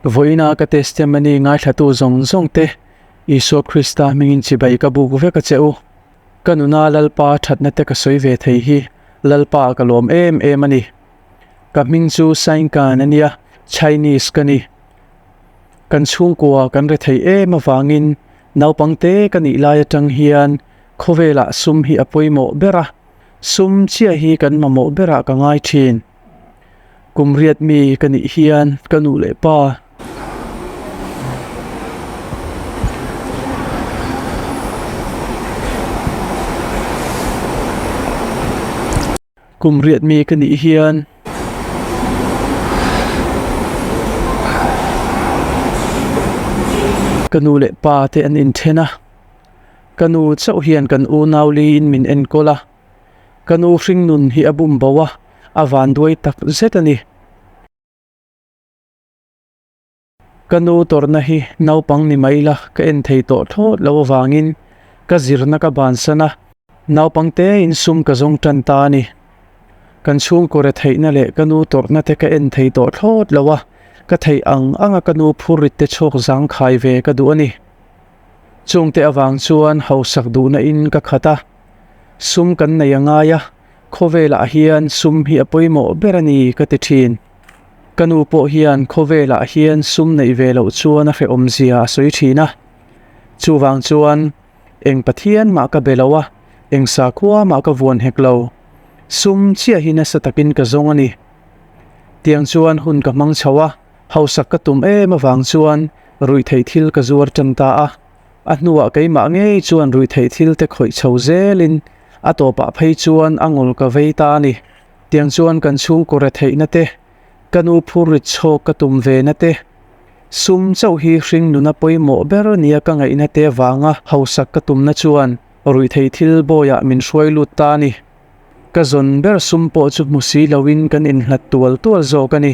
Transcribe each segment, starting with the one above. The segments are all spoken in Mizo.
Vawiina ka testimony ngaithlatu zawng zawng te Isua Krista hmingin chibai ka buk vek a che u. Ka nuna Lalpa thatna te ka sawi ve thei hi Lalpa ka lawm em em a ni. Ka hming chu Sainkan a nia, Chinese ka ni. Kan chhungkua kan re thei em avangin naupang te ka nih lai atang hian khawvelah sum hi a pawimawh ber a, sum chiah hi kan mamawh berah ka ngai thin. Kum riat mi ka nih hian ka nu leh pa. Kum riat mi ka nih hian. Ka nu leh pa te an inthen a, ka nu chauh hian kan unau liin min enkawl a. Ka nu hringnun hi a bum bo a, a vanduai tak zet a ni. Ka nu tawrhna hi naupang ni mai la ka en thei tawh thlawt lo avangin ka zirna ka bansan a, naupang tein sum ka zawng tan ta a ni. Kan chhungkaw retheihna leh ka nu tawrhna te ka en thei tawh thlawt lo a, ka theih ang anga ka nu phurrit te chhawk zangkhai ve ka duh a ni. Chungte avang chuan hausak duhna in ka khat a. Sum kan nei a ngai a, khawvelah hian sum hi a pawimawh ber a ni ka ti thin. Ka nu pawh hian khawvelah hian sum neih ve loh chuan a hrehawm zia a sawi thin a. Chuvang chuan eng Pathian mah ka be lo a, eng sakhua mah ka vuan hek lo. Sum chiah hi nasa takin ka zawng a ni. Tiang chuan hun ka hmang chho a, hausak ka tum em avang chuan ruihtheih thil ka zuar tan ta a. A hnuah keimah ngei chuan ruihtheih thil te khawih chho zelin a tawpah phei chuan a ngawl ka vei ta a ni. Tiang chuan kan chhungkaw retheihna te, ka nu phurrit chhawk ka tum ve na te, sum chauh hi hring nuna pawimawh ber nia ka ngaihna te vanga hausak ka tumna chuan ruihtheih thil bawiah min hruai lut ta a ni. Ka zawn ber sum pawh chu hmu si loin kan inhlat tual tual zawk a ni.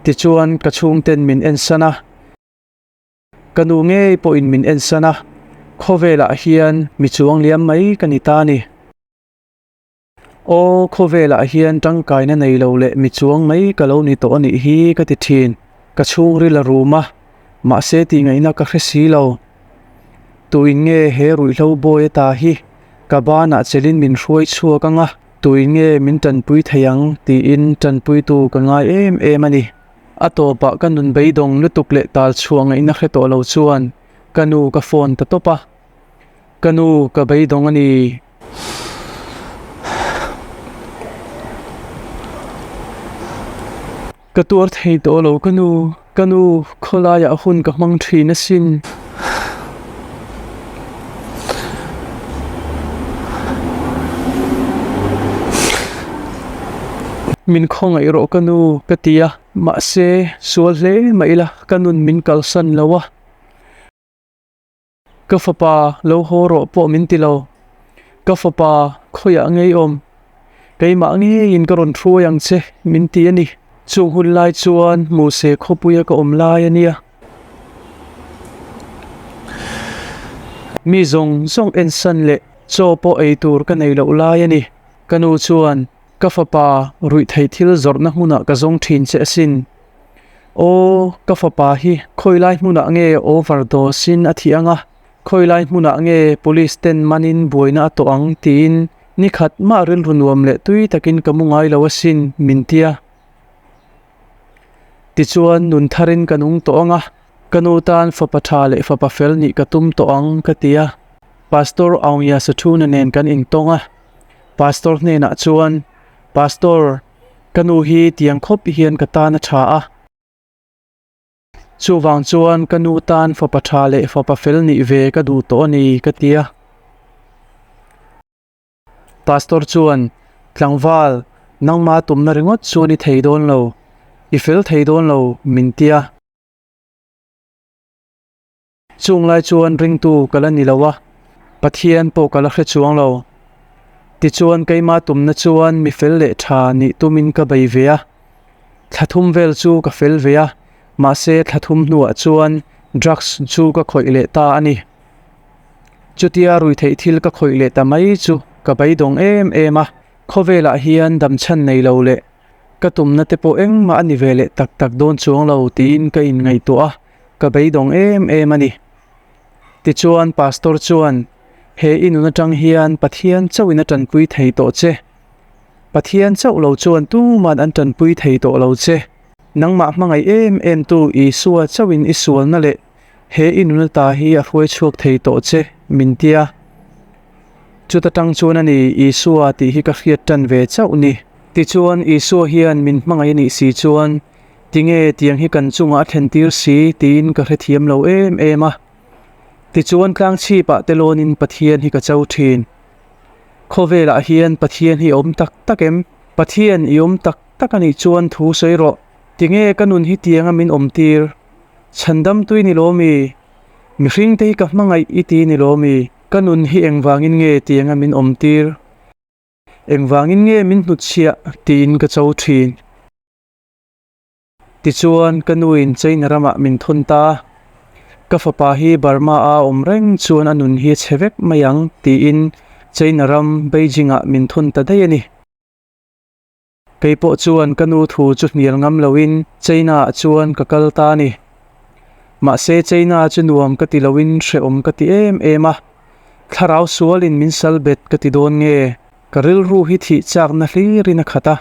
Tichuan ka chhungten min ensan a, ka nu ngei pawhin min ensan a, khawvelah hian mi chuang liam mai ka ni ta a ni. Aw, khawvelah hian tangkaina nei lo leh mi chuang mai ka lo ni tawh a nih hi ka ti thin. Ka chhungril a rum a, mahse tihngaihna ka hre si lo. Tuin nge he ruihhlo bawi ata hi ka banah chelin min hruai chhuak ang a? Tui nge min tanpui thei ang tiin tanpuitu ka ngai em em a ni. A tawpah ka nun beidawng lutuk leh tal chhuah ngaihna hre tawh lo chuan ka nu ka phone ta tawp a. Ka nu ka beidawng a ni. Ka tuar thei tawh lo ka nu, ka nu khawlaiah hun ka hmang thin asin. Min khawngaih rawh ka nu ka ti a, mahse sual hle mah ila ka nun min kalsan lo a. Ka fapa lo haw rawh pawh min ti lo. Ka fapa khawiah ngei awm. Keimah ngeiin ka rawn hruai ang che min ti a ni. Chung hun lai chuan Muse khawpuia ka awm lai a nia. Mi zawng zawng ensan leh chaw pawh ei tur ka nei loh lai a ni. Ka nu chuan ka fapa ruihtheih thil zawrhna hmunah ka zawng thin che asin. Aw, ka fapa hi khawi lai hmunah nge overdose in a thih ang a, khawi lai hmunah nge police ten manin buaina a tawh ang tiin ni khat mah rilru nuam leh tui takin ka mu ngai lo asin min tia. Tichuan nun tharin ka nung tawh ang a, ka nu tan fapa tha leh fapa fel nih ka tum tawh ang ka ti a. Pastor Aungya Sathuna nen kan intawng a, Pastor hnenah chuan, Pastor, Ka nu hi tiang khawp hian ka tan a tha a. Chuvang chuan ka nu tan fapa tha leh fapa fel nih ve ka duh tawh a ni ka ti a. Pastor chuan, Tlangval, nangma tumna ringawt chuan i thei dawn lo, i fel thei dawn lo min ti a. Chung lai chuan ringtu ka la ni lo a, Pathian pawh ka la hre chuang lo. Tichuan keimah tumna chuan mi fel leh tha nih tumin ka bei ve a. Thla thum vel chu ka fel ve a, mahse thla thum hnuah chuan drugs chu ka khawih leh ta a ni. Chutia ruihtheih thil ka khawih leh ta mai chu ka beidawng em em a, khawvelah hian damchhan nei lo leh. Ka tumna te pawh engmah a ni ve leh tak tak dawn chuang lo tiin ka inngaihtuah a, ka beidawng em em a ni. Tichuan Pastor chuan, He i nun atang hian Pathian chauhin a tanpui thei tawh che. Pathian chauh lo chuan tuman an tanpui thei tawh lo che. Nangmah hmangaih em em tu Isua chauhin i sualna leh he i nun ata hi a hruai chhuak thei tawh che, min tia. Chuta tang chuan a ni Isua tih hi ka hriat tan ve chauh ni. Tichuan Isua hian min hmangaih a nih si chuan tinge tiang hi kan chungah a thlen tir si tiin ka hrethiam lo em em a. Tichuan tlang chhipah te lawnin Pathian hi ka cho thin. Khawvelah hian Pathian hi a awm tak tak em? Pathian i awm tak tak a nih chuan thu sawi rawh. Tinge ka nun hi tianga min awm tir? Chhandam tui ni lo mi? Mihring te hi ka hmangaih i ti ni lo mi? Ka nun hi engvangin nge tianga min awm tir? Engvangin nge min hnutchhiah tiin ka cho thin. Tichuan ka nuin China ramah min thawn ta a, ka fapa hi Burma a awm reng chuan a nun hi a chhe vek mai ang tiin China ram Beijing ah min thawn ta daih a ni. Kei pawh chuan ka nu thu chu hnial ngam loin China ah chuan ka kal ta a ni. Mahse China chu nuam ka ti loin hrehawm ka ti em em a, thlarau sualin min sal bet ka ti dawn nge? Ka rilru hi thih chakna hlirin a khat a,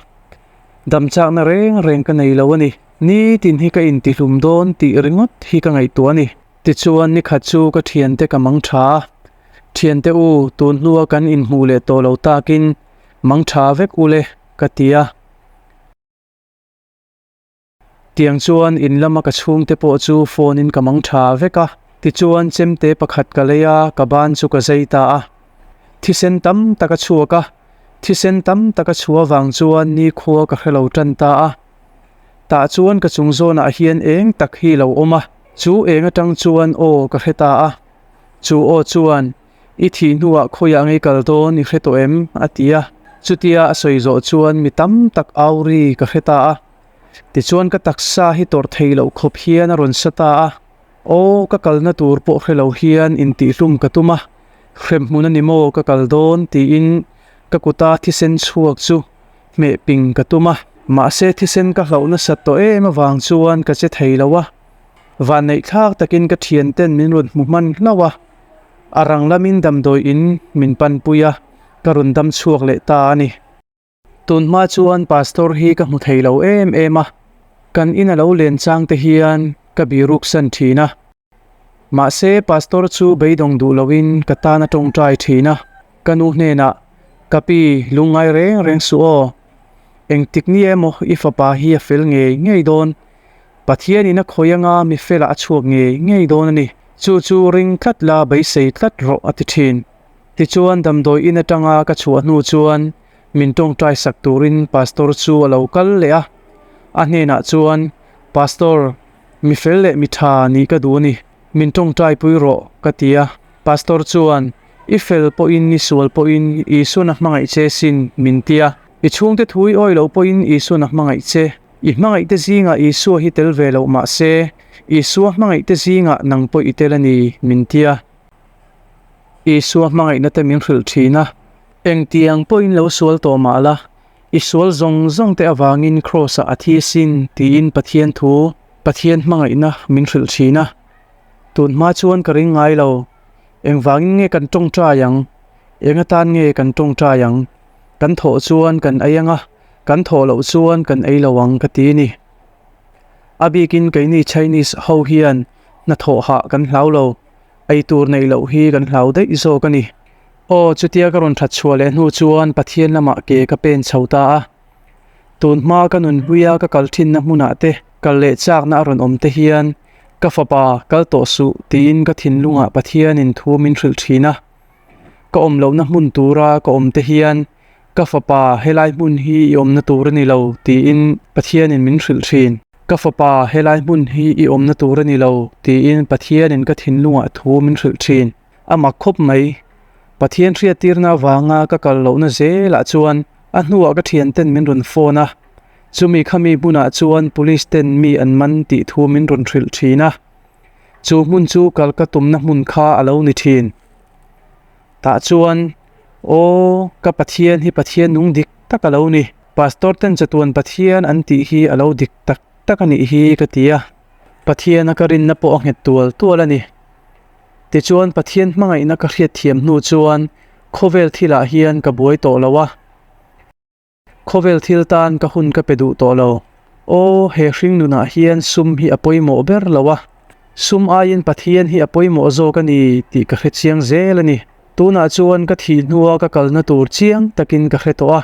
dam chakna reng reng ka nei lo a ni. Nitin hi ka intihlum dawn tih ringawt hi ka ngaihtuah a ni. Tichuan nikhat chu ka thiante ka mang tha a, Thiante u, tun hnua kan inhmuh leh tawh lo takin mang tha vek u le, ka ti a. Tiang chuan in lama ka chhungte pawh chu phone in ka mang tha vek a, tichuan chemte pakhat ka lei a, ka ban chu ka zai ta a. Thisen tam tak a chhuak a, thisen tam tak a chhuah vang chuan nikhua ka hre lo tan ta a. Tah chuan ka chung zawnah hian eng tak hi lo awm a, chu eng atang chuan aw ka hre ta a. Chu aw chuan, I thih hnuah khawiah ngei kal dawn i hre tawh em? a ti a. Chutia a sawi zawh chuan mi tam tak au ri ka hre ta a. Tichuan ka taksa hi tawrh thei loh khawp hian a rawn sa ta a, Aw ka kalna tur pawh hre lo hian intihhlum ka tum a, hremhmun a ni maw ka kal dawn tiin ka kuta thisen chhuak chu hmeh ping ka tum a, mahse thisen ka hlauh nasat tawh em avang chuan ka che thei lo a, vanneih thlak takin ka thianten min rawn hmu hman hlauh a, a rang lamin damdawi in min panpui a, ka rawn dam chhuak leh ta a ni. Tun hma chuan Pastor hi ka hmu thei lo em em a, kan in a lo len chang te hian ka biruk san thin a. Mahse Pastor chu beidawng duh loin ka tan a tawngtai thin a, ka nu hnenah, Ka pi, lungngai reng reng suh aw. Engtik ni emaw i fapa hi a fel ngei ngei dawn. Pathianin a khawi anga mi felah a chhuak ngei ngei dawn a ni. Chu chu ring tlat la beisei tlat rawh a ti thin. Tichuan damdawi in atanga ka chhuah hnu chuan min tawngtai sak turin pastor chu a lo kal leh a, a hnenah chuan, Pastor, mi fel leh mi tha nih ka duh a ni, min tawngtai pui rawh, ka ti a. Pastor chuan, I fel pawhin i sual pawhin Isuan a hmangaih che sin, min ti a. I chhungte thu i awi loh pawhin Isuan a hmangaih che. I hmangaihte zingah Isua hi tel ve loh mah se, Isua hmangaihte zingah nang pawh i tel a ni, min ti a. Isua hmangaihna te min hrilh thin a. Engtiang pawhin lo sual tawh mah la, i sual zawng zawng te avangin Kraws-ah a thi sin tiin Pathian thu, Pathian hmangaihna min hrilh thin a. Tun hma chuan ka ring ngai lo. Engvangin nge kan tawngtai ang? Eng atan nge kan tawngtai ang? Kan thawh chuan kan ei ang a, kan thawh loh chuan kan ei lo ang ka ti a ni. A bikin keini Chinese ho hian hnathawh hah kan hlau lo. Ei tur neih loh hi kan hlau daih zawk a ni. Aw, chutia ka rawn that chhuah leh hnu chuan Pathian lamah ke ka pen chho ta a. Tun hma ka nun hluia ka kal thinna hmunah te kal leh chakna a rawn awm te hian ka fapa kal tawh suh tiin ka thinlungah Pathianin thu min hrilh thin a. Ka awm lohna hmun tura ka awm te hian Ka fapa, helai hmun hi i awmna tur a ni lo, tiin Pathianin min hrilh thin. Ka fapa, helai hmun hi i awmna tur a ni lo, tiin Pathianin ka thinlungah thu min hrilh thin. A mak khawp mai. Pathian hriattirna avanga ka kal lohna zelah chuan a hnuah ka thianten min rawn phone a, chumi khami hmunah chuan police ten mi an man tih thu min rawn hrilh thin a. Chu hmun chu kal ka tumna hmun kha a lo ni thin. Tah chuan, Aw, ka Pathian hi Pathian nung dik tak a lo ni. Pastor ten chatuan Pathian an tih hi a lo dik tak tak a nih hi ka ti a, Pathiana ka rinna pawh a nghet tual tual a ni. Tichuan Pathian hmangaihna ka hriatthiam hnu chuan khawvel thilah hian ka buai tawh lo a. Khawvel thil tan ka hun ka pe duh tawh lo. Aw, he hring nunah hian sum hi a pawimawh ber lo a, sum aiin Pathian hi a pawimawh zawk a ni tih ka hre chiang zel a ni. Tunah chuan ka thih hnua ka kalna tur chiang takin ka hre tawh a,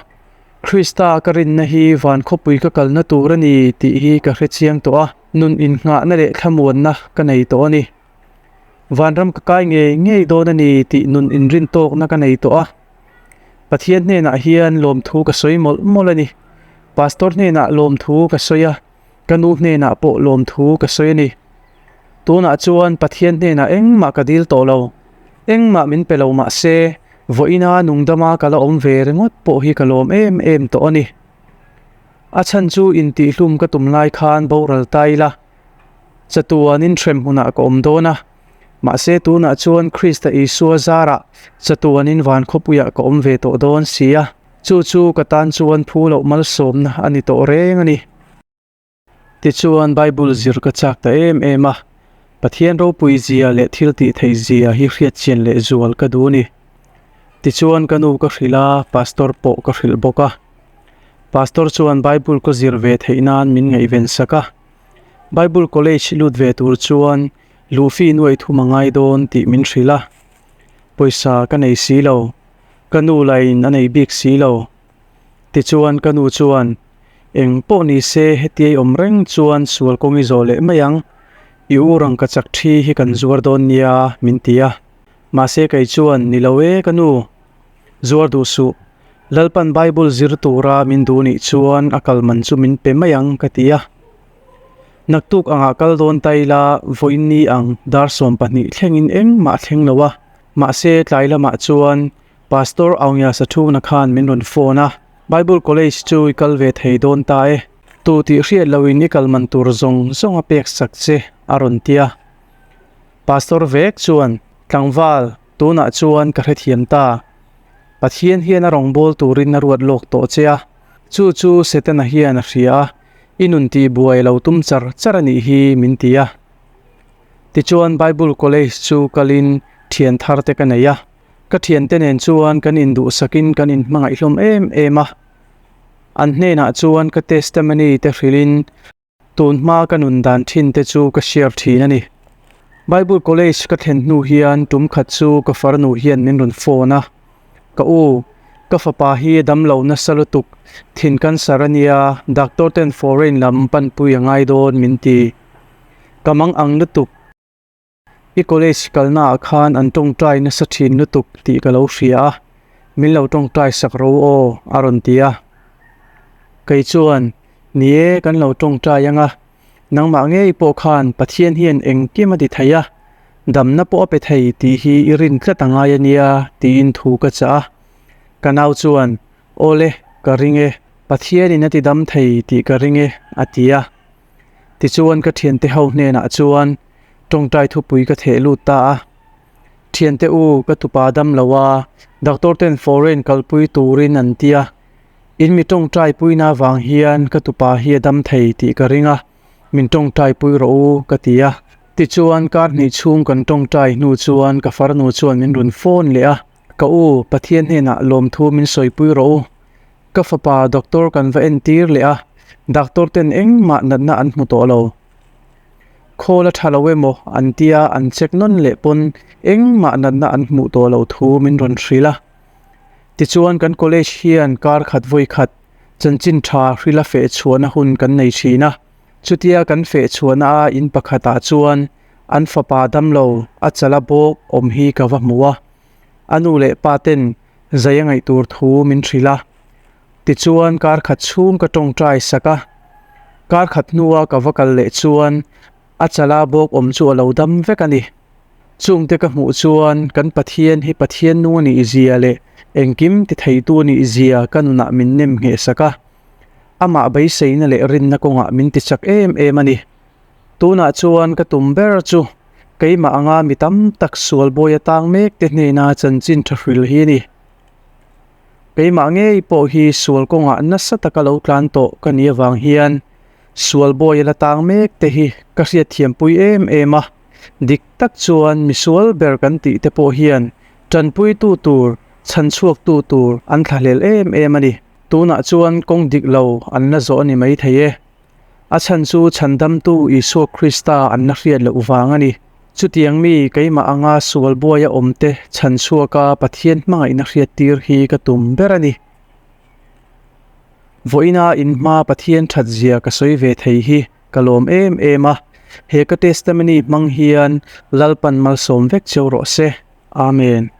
Krista ka rinna hi van khawpui ka kalna tur a ni tih hi ka hre chiang tawh a, nun innghahna leh thlamuanna ka nei tawh a ni. Vanram ka kai ngei ngei dawn a ni tih nun inrintawkna ka nei tawh a. Pathian hnenah hian lawmthu ka sawi mawlh mawlh a ni. Pastor hnenah lawmthu ka sawi a, ka nu hnenah pawh lawmthu ka sawi a ni. Tunah chuan Pathian hnenah engmah ka dil tawh lo. Engmah min pe lo mah se, vawiina nungdama ka la awm ve ringawt pawh hi ka lawm em em tawh a ni. A chhan chu intihhlum ka tum lai khan boral ta ila, chatuanin hrem hunah ka awm dawn a. Mahse tunah chuan Krista Isua zarah chatuanin van khawpuiah ka awm ve tawh dawn si a, chu chu ka tan chuan phu loh malsawmna a ni tawh reng a ni. Tichuan Bible zir ka chak ta em em a, Pathian ropui zia leh thil tih theih zia hi hriat chian leh zual ka duh a ni. Tichuan ka nu ka hrilh a, Pastor pawh ka hrilh bawk a. Pastor chuan Bible ka zir ve theih nan min ngaihven sak a. Bible College lut ve tur chuan Luhfi nuaih thum a ngai dawn tih min hrilh a, pawisa ka nei si lo, ka nu lain a nei bik si lo. Tichuan ka nu chuan, Eng pawh ni se hetiai awm reng chuan sual kawng i zawh leh mai ang, i u rangka chak thi hi kan zuar dawn nia min ti a. Mahse kei chuan, Ni lo e ka nu, zuar duh suh, Lalpan Bible zir tura min duh nih chuan a kal man chu min pe mai ang ka ti a. Naktuk angah kal dawn ta ila vawiin ni ang dar 12 thlengin engmah a thleng lo a, mahse tlai lamah chuan Pastor Aungya Sathuna khan min rawn phone a, Bible College chu i kal ve thei dawn ta e, tu tih hriat loin i kal man tur zawng zawng a pek sak che a rawn ti a. Pastor vek chuan, Tlangval, tunah chuan ka hrethiam ta. Pathian hian a rawngbâwl turin a ruat lawk tawh che a, chu chu Setana hian a hria a, I nun tih buai lo tum char char a nih hi min ti a. Tichuan Bible College chu kalin thian thar te ka nei a, ka thiante nen chuan kan induhsakin kan inhmangaih hlawm em em a. An hnenah chuan ka testimony te hrilhin tun hma ka nun dan thin te chu ka share thin a ni. Bible College ka thlen hnu hian tum khat chu ka farnu hian min rawn phone a. Ka u, ka fapa hi a damlo nasa lutuk, thin cancer a nia, doctor ten foreign lam panpui a ngai dawn min ti. Ka mang ang lutuk. I college kalna ah khan an tawngtai nasa thin lutuk tih ka lo hria a, min lo tawngtai sak ro aw a rawn ti a. Kei chuan, Ni e, kan lo tawngtai ang a, Nangmah ngei pawh khan Pathian hian engkim a ti thei a, damna pawh a pe thei tih hi i rin tlat a ngai a nia tiin thu ka chah a. Ka nau chuan, Awle, ka ring e, Pathianin a ti dam thei tih ka ring e, a ti a. Tichuan ka thiante ho hnenah chuan tawngtai thupui ka theh lut ta a. Thiante u, ka tupa dam lo a, doctor ten foreign kalpui turin an ti a, In mi tawngtai puina avang hian ka tupa hi a dam thei tih ka ring a, min tawngtai pui rawh u ka ti a. Tichuan kar hnih chhung kan tawngtai hnu chuan ka farnu chuan min rawn phone leh a, Ka u, Pathian hnenah lawmthu min sawipui rawh u. Ka fapa doctor kan va entir leh a, doctor ten engmah natna an hmu tawh lo. Khawl a tha lo emaw an tia an check nawn leh pawn engmah natna an hmuh tawh lo thu min rawn hrilh a. Tichuan kan college hian kar khat vawi khat chanchin tha hrila feh chhuahna hun kan nei thin a, chutia kan feh chhuahna a in pakhatah chuan an fapa damlo a chala bawk awm hi ka va hmu a, a nu leh pa ten zai a ngaih tur thu min hrilh a. Tichuan kar khat chhung ka tawngtai sak a, kar khat hnua ka va kal leh chuan A chala bawk awm chu a lo dam vek a ni. Chungte ka hmuh chuan kan Pathian hi Pathian nung a nih zia leh engkim ti theitu a nih zia ka nunah min nem ngheh sak a. Amah beiseina leh rinna kawngah min ti chak em em a ni. Tunah chuan ka tum ber chu keimah anga mi tam tak sual bawi atang mek te hnena chanchin tha hril hi a ni. Keimah ngei pawh hi sual kawngah nasa taka lo tlan tawh ka nih avang hian sual bawi a la tang mek te hi ka hriatthiampui em em a. Dik tak chuan misual ber kan tih te pawh hian tanpuitu tur, chhanchhuaktu tur an thlahlel em em a ni. Tunah chuan kawng dik lo an la zawh a ni maithei e. A chhan chu chhandamtu Isua Krista an la hriat loh vang a ni. Chutiang mi keimah anga sual buaia awmte chhan chhuaka Pathian hmangaihna hriattir hi ka tum ber a ni. Vawiina inhma Pathian thatzia ka sawi ve thei hi ka lawm em em a, he ka testimony hmang hian Lalpan malsawm vek cheu rawh se. Amen.